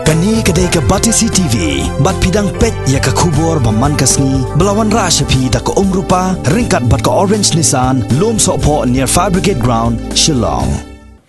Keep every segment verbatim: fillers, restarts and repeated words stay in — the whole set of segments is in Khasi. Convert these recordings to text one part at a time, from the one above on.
Kane ka dei ka Batesi T V, bad phi dang peit ïa ka khubor ba man ka sngi, ba la wanrah sha phi da ka Umrupa, ryngkat bad ka Orange Nissan, Lumsohphoh near Fire Brigade Ground, Shillong.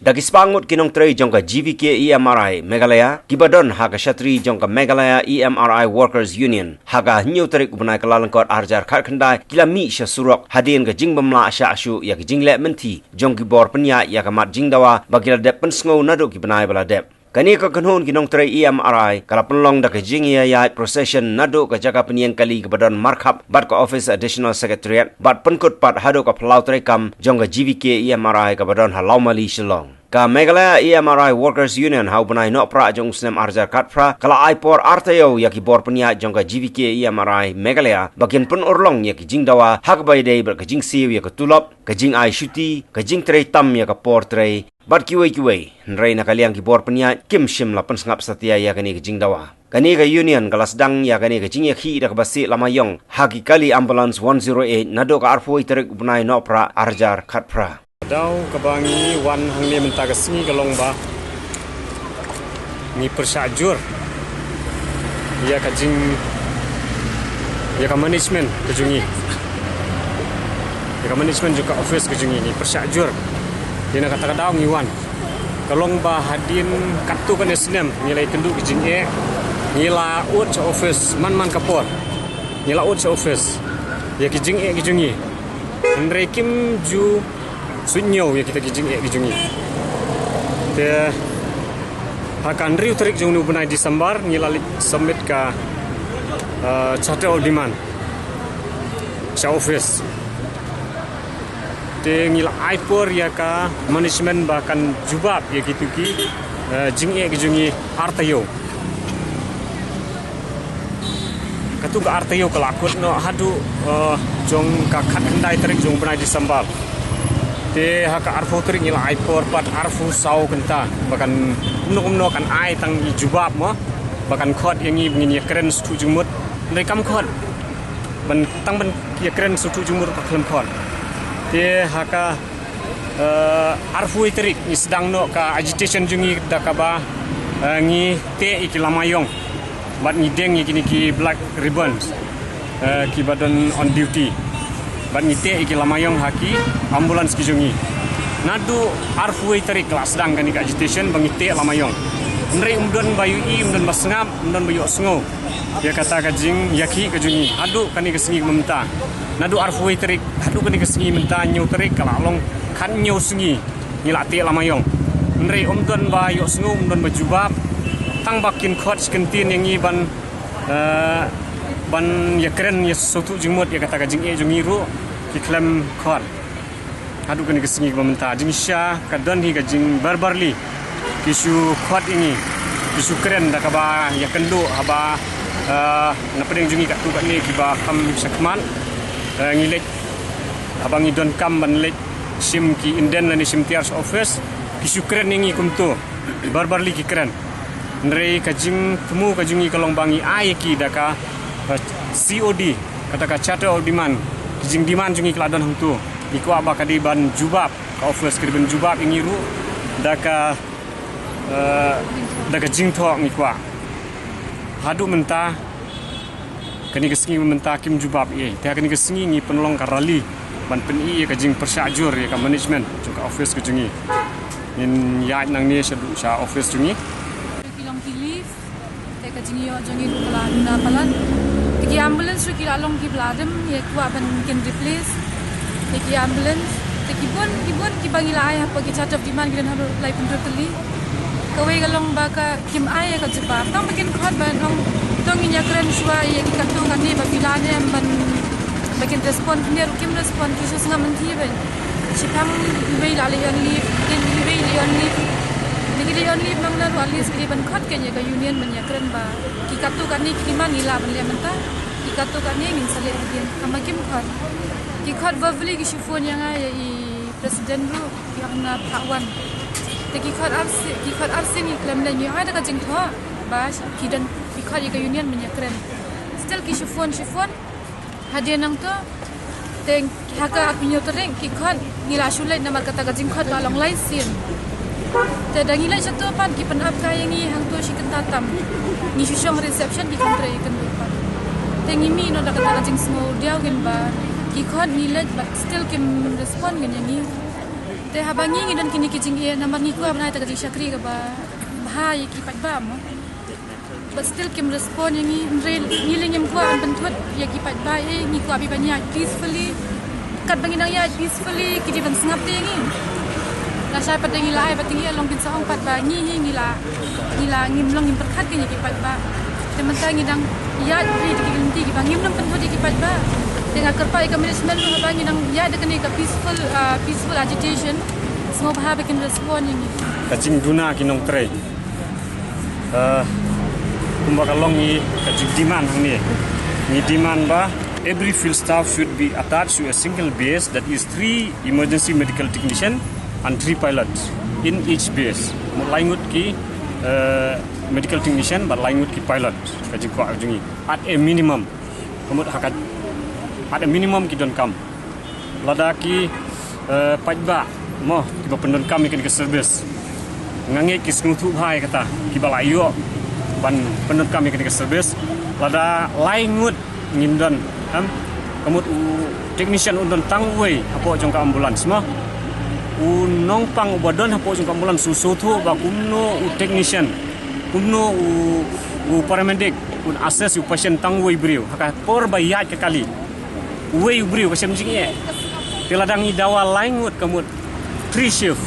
Da ki spah ngut ki nongtrei jong ka G V K E M R I Meghalaya, kiba don ha ka shatri jong ka Meghalaya E M R I Workers Union, ha ka hynñiew tarik u bnai Kyllalyngkot arhajar khatkhyndai, ki la mih sha surok, hadien ka jingbymlah shah shuh ïa ka jingleh mynthi jong ki bor pynïaid ïa ka mat jingdawa ba ki la dep pynsngew naduh ki bnai ba la dep. Kane ka kynhun ki nongtrei E M R I ka la pynlong da ka jingïaid procession naduh ka jaka pynïeng kali kaba don markhap bad ka office Additional Secretariat, bad pynkut pat haduh ka phyllaw treikam jong ka G V K E M R I kaba don ha Lawmali, Shillong. Ka Meghalaya E M R I Workers Union ha u bnai Nohprah jong u snem arhajar khatphra ka la ai por artaïew ïa ki bor pynïaid jong ka G V K E M R I Meghalaya ba kin pynurlong ïa ki jingdawa ha kaba ïadei bad ka jingsiew ïa ka tulop, ka jingai shuti, ka jingtrei tam ïa ka por trei, bad kiwei kiwei. Hynrei na ka liang ki bor pynïaid kim shym la pynsngap satia ïa kane ka jingdawa. Kane ka union ka la sdang ïa kane ka jingïakhih da kaba sieh lama ïong ha ki kali ambulance one zero eight naduh ka arphew tarik u bnai Nohprah arhajar khatphra. Daw kaba ngi wan hangne mynta ka sngi ka long ba ngi pyrshah jur ïa ka jing, ïa ka management ka jong ngi, ïa ka management jong ka office ka jong ngi, ngi pyrshah jur. Ïa na kata ka daw ngi wan ka long ba hadien katto katne snem ngi la ïakynduh ka jingeh, ngi la ud sha office man man ka por, ngi la ud sha office ïa ki jingeh ki jong ngi. Hynrei kim ju suidñiew ïa kita ki jingeh ki jong ngi. Te ha ka hynriew tarik jong u bnai December ngi la leit submit ka, eh, charter of demand sha office. Te ngi la ai por ïa ka management ba kan jubab ïa kitu ki, eh, jingeh ki jong ngi artaïew. Katu ka artaïew ka la kut noh haduh, eh, jong ka khatkhyndai tarik jong u bnai December. Te ha ka arphew tarik ngi la ai por pat arphew saw kynta ba kan kumno kumno kan ai tang i jubab mo, ba kan khot ïa ngi ba ngin ïakren suthu jingmut. Hynrei kam khot. Ban tang ban ïakren suthu jingmut ruh ka khlem khot. Te ha ka, eh, arphew tarik ngi sdang noh ka agitation jong ngi da kaba, eh, ngi teh ïa ki lama ïong bad ngi deng ïa kine ki black ribbons, eh, kiba don on duty. Bad ngi teh ïa ki lama ïong ha ki ambulance ki jong ngi. Naduh arphew tarik ka la sdang kane ka agitation ba ngi teh lama ïong. Hynrei ym don ba ïohi, ym don ba sngap, ym don ba ïohsngew ïa kata ka jingïakhih ka jong ngi haduh kane ka sngi mynta. Naduh arphew tarik haduh kane ka sngi mynta, hynñiew tarik, ka la long khathynñiew sngi ngi la teh lama ïong. Hynrei ym don ba ïohsngew, ym don ba jubab. Tang ba kin khot shi kyntien ïa ngi ban, eh, ban ïakren ïa suthu jingmut ïa kata ka jingeh jong ngi ruh ki khlem khot. Haduh kane ka sngi kaba mynta jingshisha ka don hi ka jingverbally ki shu khot ïa ngi, ki shu kren da kaba ïakynduh haba, eh, na pdeng jong ngi katto katne kiba kham shakhmat, eh, ngi leit, haba ngi donkam ban leit shim ki indent lane shim tiar sha office, ki shu kren ïa ngi kumto, verbally ki kren. Hynrei ka jingthmu ka jong ngi ka long ba ngi ai ïa ki da ka, eh, C O D, kata ka charter of demand, ki jingdemand jong ngi ka la don hangto. Ngi kwah ba ka dei ban jubab, ka office ka dei ban jubab ïa ngi ruh da ka, eh, da ka jingthoh ngi kwah. Haduh mynta, kane ka sngi mynta kim jubab ei. Te ha kane ka sngi ngi pynlong ka rally ban pyni ïa ka jingpyrshah jur ïa ka management jong ka office ka jong ngi. Ngin ïaid nangne shaduh sha office jong ngi. Ki long ki leave. Te ka jingïoh jong ngi ruh ka la duna palat. Te ki ambulance ruh ki la long kiba la dem, ngi kwah ban kin replace. Te ki ambulance, te ki bun, ki bun kiba ngi la ai hapoh ki charter of demand ki don haduh laiphew tylli. Kawei ka long ba ka kim ai ïa ka jubab. Tang ba kin khot ban ong, to ngin ïakren shuwa ïa ki katto katne ba phi la ne em ban, ba kin respond, kine ruh kim respond, ki shu sngap mynthi ban. Shiphang iwei la leit on leave, kin iwei leit on leave. Ngi leit on leave nang na ruh at least ki dei ban khot kein ïa ka union ban ïakren ba ki katto katne ki demand ngi lah ban leh mynta. Ki katto katne ngin sa leh hadien. Tang ba kim khot. Ki khot verbally, ki shu phone ïa nga, ïa i president ruh, ki ong na phah wan. Te ki khot arsien, ki khot arsien ngi khlem leh, ngi ai da ka jingthoh ba ki don, ki khot ïa ka union ban ïakren. Still ki shu phone, shu phone. Hadien nangto, te ha ka arphew hynñiew tarik ki khot, ngi la shu leit namar kata ka jingkhot ka long lai sien. Te da ngi leit shato pat ki pynap kai ïa ngi hangto shi kynta Tam ngi shu shong reception ki kham trei ïa kynduh pat. Te ngi mih noh da kata ka jingsngew diaw kin ba ki khot ngi leit, but still kim respond kin ïa ngi. Te haba ngi ngi don kine ki jingeh namar ngi kwah ban ai kata ka jingshakri kaba bha ïa ki paidbah mo. But still kim respond ïa ngi, hynrei ngi leh ngim kwah ban pynthut ïa ki paidbah, eh, ngi kwah beit ban ïaid peacefully. Katba ngi dang ïaid peacefully ki dei ban sngap te ïa ngi. Lashai pat de ngi la ai ba te ngi long kin sa ong pat ba ngi hi ngi la, ngi la ngim long ngim pyrkhat ïa ki paidbah. Te mynta ngi dang ïaid ri te ki lynti kiba ngim long pynthut ïa ki paidbah. Te nga kyrpad ïa ka management ruh haba ngi dang ïaid da kane ka peaceful, ah, peaceful agitation, sngewbha ba kin respond ïa ngi. Ka jingduna ki nongtrei. Uh, kumba ka long ngi ka jing demand hangne. Ngi demand ba every field staff should be attached to a single base, that is three emergency medical technician and three pilots in each base. Mut lai ngut ki, uh, medical technician bad lai ngut ki pilot, ka jingkwah ka jong ngi at a minimum. Ka mut ha ka, at a minimum ki donkam. Lada ki, eh, paidbah mo kiba pyndonkam ïa kane ka service, nga ngeit ki sngewthuh bha ïa kata, kiba la ïoh ban pyndonkam ïa kane ka service. Lada lai ngut ngin don, em, ka mut u technician un don tang uwei hapoh jong ka ambulance mo. U nongpang uba don hapoh jong ka ambulance u sngewthuh ba kumno u technician, kumno u, u paramedic un assess u patient tang uwei briew ha ka por ba ïaid ka kali. Uwei u briew ka shem jingeh. Te lada ngi dawa lai ngut ka mut three shift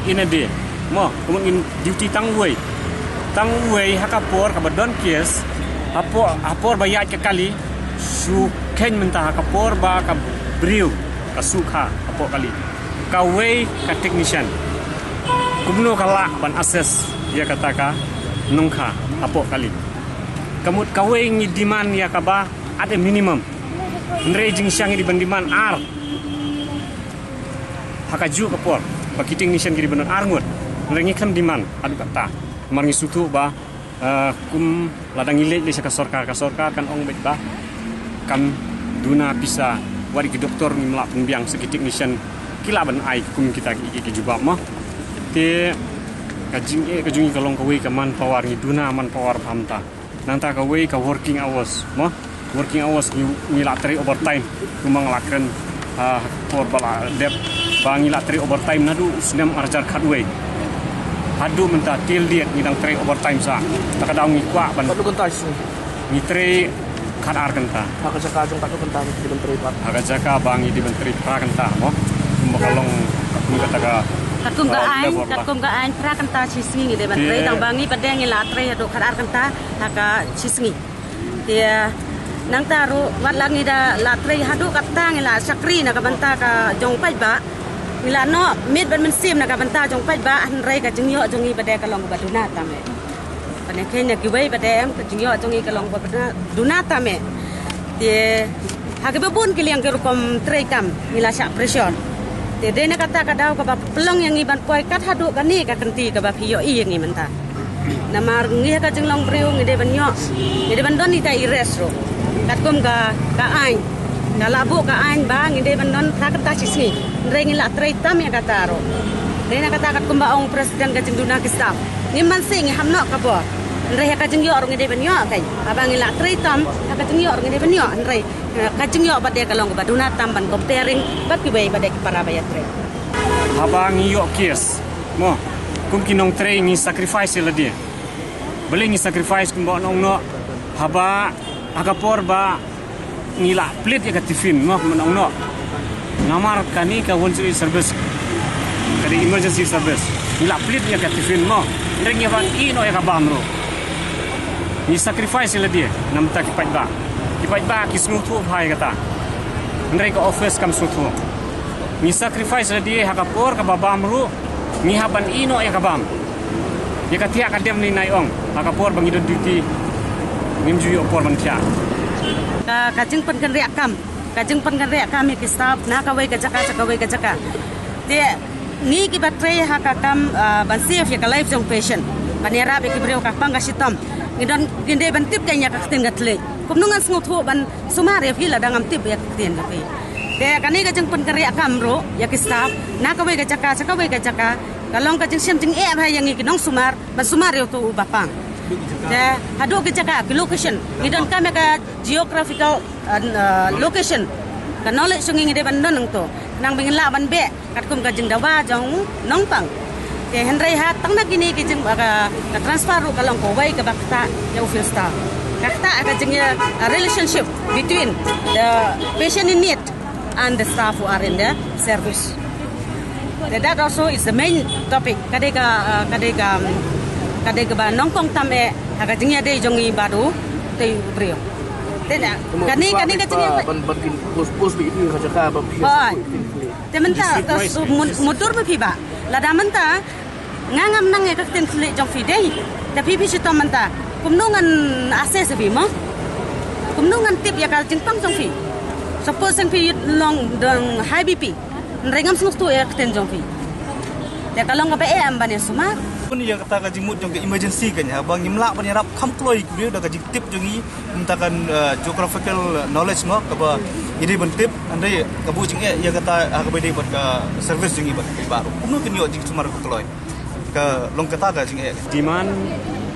in a day mo, ka mut ngin duty tang uwei. Tang uwei ha ka por kaba don case, ha por, ha por ba ïaid ka kali, shu kheiñ mynta ha ka por ba ka briew ka shu kha hapoh kali. Kawei ka technician kumno ka lah ban assess ïa kata ka nongkha hapoh kali. Ka mut kawei ngi demand ïa kaba at a minimum. Hynrei jingshisha ngi dei ban demand ar ha kajuh ka por ba ki technician ki dei ban don ar ngut. Hynrei ngi khlem demand haduh katta. Namar ngi sngewthuh ba, eh, kum lada ngi leit leit sha ka sorkar, ka sorkar kan ong beit ba kan duna pisa, wat ïa ki doktor ngim lah pynbiang, sa ki technician ki lah ban ai kum kita ki, ki, ki jubab mo. Te ka jingeh ka jong ngi ka long kawei ka manpower, ngi duna manpower bha mynta. Nangta kawei ka working hours mo. Working hours ngi, ngi lah trei overtime. Kumba nga la kren, ah, por ba la dep ba ngi lah trei overtime naduh u snem ar hajar khatwei haduh mynta till date ngi dang trei overtime sa. Ta ka daw ngi kwah ban, katno kynta shi sngi? Ngi trei khat ar kynta. Ha ka jaka jong katno kynta ngi dei ban trei pat? Ha ka jaka ba ngi dei ban trei phra kynta mo. Kumba ka long, katkum kata ka, katkum ka, ah, aiñ, level lah. Katkum ka aiñ phra kynta shi sngi ngi dei ban trei. Te tang ba ngi pat de ngi lah trei haduh khat ar kynta ha ka shi sngi. Te nangta ruh wat la ngi da lah trei haduh katta ngi lah shakri na ka bynta ka jong paidbah. Ngi lah noh miet bad mynsiem na ka bynta jong paidbah, hynrei ka jingïoh jong ngi pat de ka long kaba duna tam eh. Ban ïa kheiñ na kiwei pat de em, ka jingïoh jong ngi ka long kaba duna, duna tam eh. Te ha kiba bun ki liang ki rukom trei kam ngi la shah pressure. Te dei na kata ka daw kaba pynlong ïa ngi ban poi kat haduh kane ka kynti kaba phi ïohi ïa ngi mynta. Namar ngi ha ka jinglong briew ngi dei ban ïoh, ngi dei ban don ita i rest ruh. Katkum ka, ka aiñ, ka la buh ka aiñ ba ngi dei ban don phra kynta shi sngi. Hynrei ngi la trei tam ïa kata ruh. Dei na kata katkum ba ong president ka jingduna ki staff, ngim banse, ngi ham noh ka bor. Hynrei ha ka jingïoh ruh ngi dei ban ïoh, kan? Haba ngi la trei tam, ha ka jingïoh ruh ngi dei ban ïoh. Hynrei, eh, ka jingïoh pat de ka long kaba duna tam ban comparing bad kiwei pat de ki para ba ïatrei. Haba ngi ïoh case mo, kum ki nongtrei ngi sacrifice ïa lade. Balei ngi sacrifice kumba ong noh? Haba ha ka por ba ngi la plie ïa ka tiffin mo, kumba ong noh. Namar kane ka one zero eight service, ka dei emergency service. Ngi la plie ïa ka tiffin mo, hynrei ngi hap ban ïeh noh ïa ka bam ruh. Ngi sacrifice ïa lade namar ki paidbah. Ki paidbah ki sngewthuh bha ïa kata. Hynrei ka office kam sngewthuh. Ngi sacrifice lade ha ka por kaba bam ruh, ngi hap ban ïeh noh ïa ka bam. Ïa ka thiah ka dem, ni nai ong, ha ka por ba ngi don duty ngim ju ïoh por ban thiah. Ka, ka jingpynkynriah kam, ka jingpynkynriah kam ïa ki staff na kawei ka jaka sha kawei ka jaka. Te ngi kiba trei ha ka kam, ah, ban save ïa ka life jong patient, ban ïarap ïa ki briew ka pang ka shitom, ngi don, ngi dei ban tip kein ïa ka ktien ka thylliej. Kumno ngan sngewthuh ban sumar ïa phi lada ngam tip ïa ka ktien ka phi? Te kane ka jingpynkynriah kam ruh ïa ki staff na kawei ka jaka sha kawei ka jaka ka long ka jingshem jingeh bha ïa ngi ki nongsumar ban sumar ïa uto uba pang. Te haduh ki jaka, ki location, ngi donkam ïa ka geographical, uh, uh, location. Ka knowledge jong ngi ngi dei ban don nangto. Nang ba ngin lah ban beh katkum ka jingdawa jong nongpang. Te hynrei ha tang na kine ki jing, ka, ka transfer ruh ka long kawei kaba ktah ïa u field staff. Ka ktah ka jing, uh, relationship between the patient in need and the staff who are in the service. That also is the main topic. Ka dei ka, uh, ka dei ka, um, ka dei kaba nyngkong tam eh ha ka jingïadei jong ngi bad u tei u briew. Te na kane, kane ka jingïadei ban, ban kin post, post bi iti ka jaka ba. Hooid. Te mynta ka su mut-, mudur ma phi ba lada mynta nga ngam nang ïa ka ktien thylliej jong phi dei. Te phi phi shitom mynta, kumno ngan assess ïa phi mo? Kumno ngan tip ïa ka jingpang jong phi? Suppose seng phi long dang high B P, hynrei ngam sngewthuh ïa ka ktien jong phi. Te ka long kaba eh em ban ïa sumar. Pun ïa kata ka jingmut jong ka emergency kan, haba ngim lah ban ïarap kham kloi ïa ki briew da ka jingtip jong ngi, mynta kan, eh, geographical knowledge mo, kaba i dei ban tip, hynrei ka buh jingeh ïa kata, ha kaba dei bad ka service jong ngi bad ki baroh. Kumno kin ïoh jingsumar ka kloi. Ka long kata ka jingeh. Demand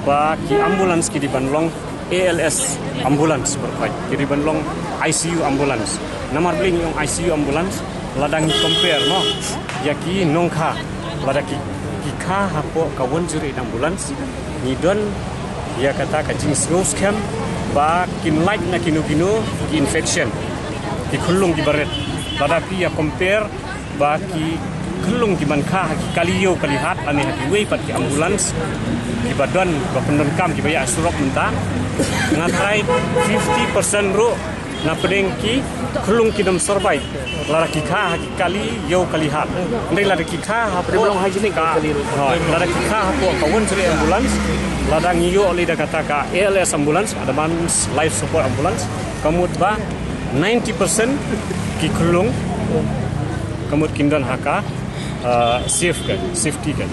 ba ki ambulance ki dei ban long A L S ambulance, bad ki dei ban long I C U ambulance. Namar balei ngi ong I C U ambulance? Lada ngi compare mo ïa ki nongkha, lada ki, ki kha hapoh ka one zero eight ambulance, ngi don ïa kata ka jingsngew skhem ba kin lait na kino kino ki infection, ki khyllung kiba rit. Lada phi ïa compare ba ki khyllung ki ban kha ha ki kali ïew kali hat lane ha kiwei pat ki ambulance kiba don, ba pyndonkam kiba ïa surok mynta, nga trai fifty percent ruh na pdeng ki khyllung kin ym survive lada ki kha ha ki kali ïew kali hat. Hynrei lada ki kha hapoh ka, hooid, lada ki kha hapoh ka one zero eight ambulance, lada ngi ïoh lei da kata ka A L S ambulance, advance life support ambulance, ka mut ba ninety percent ki khyllung ka mut kin don ha ka, uh, safe ka, safety ka.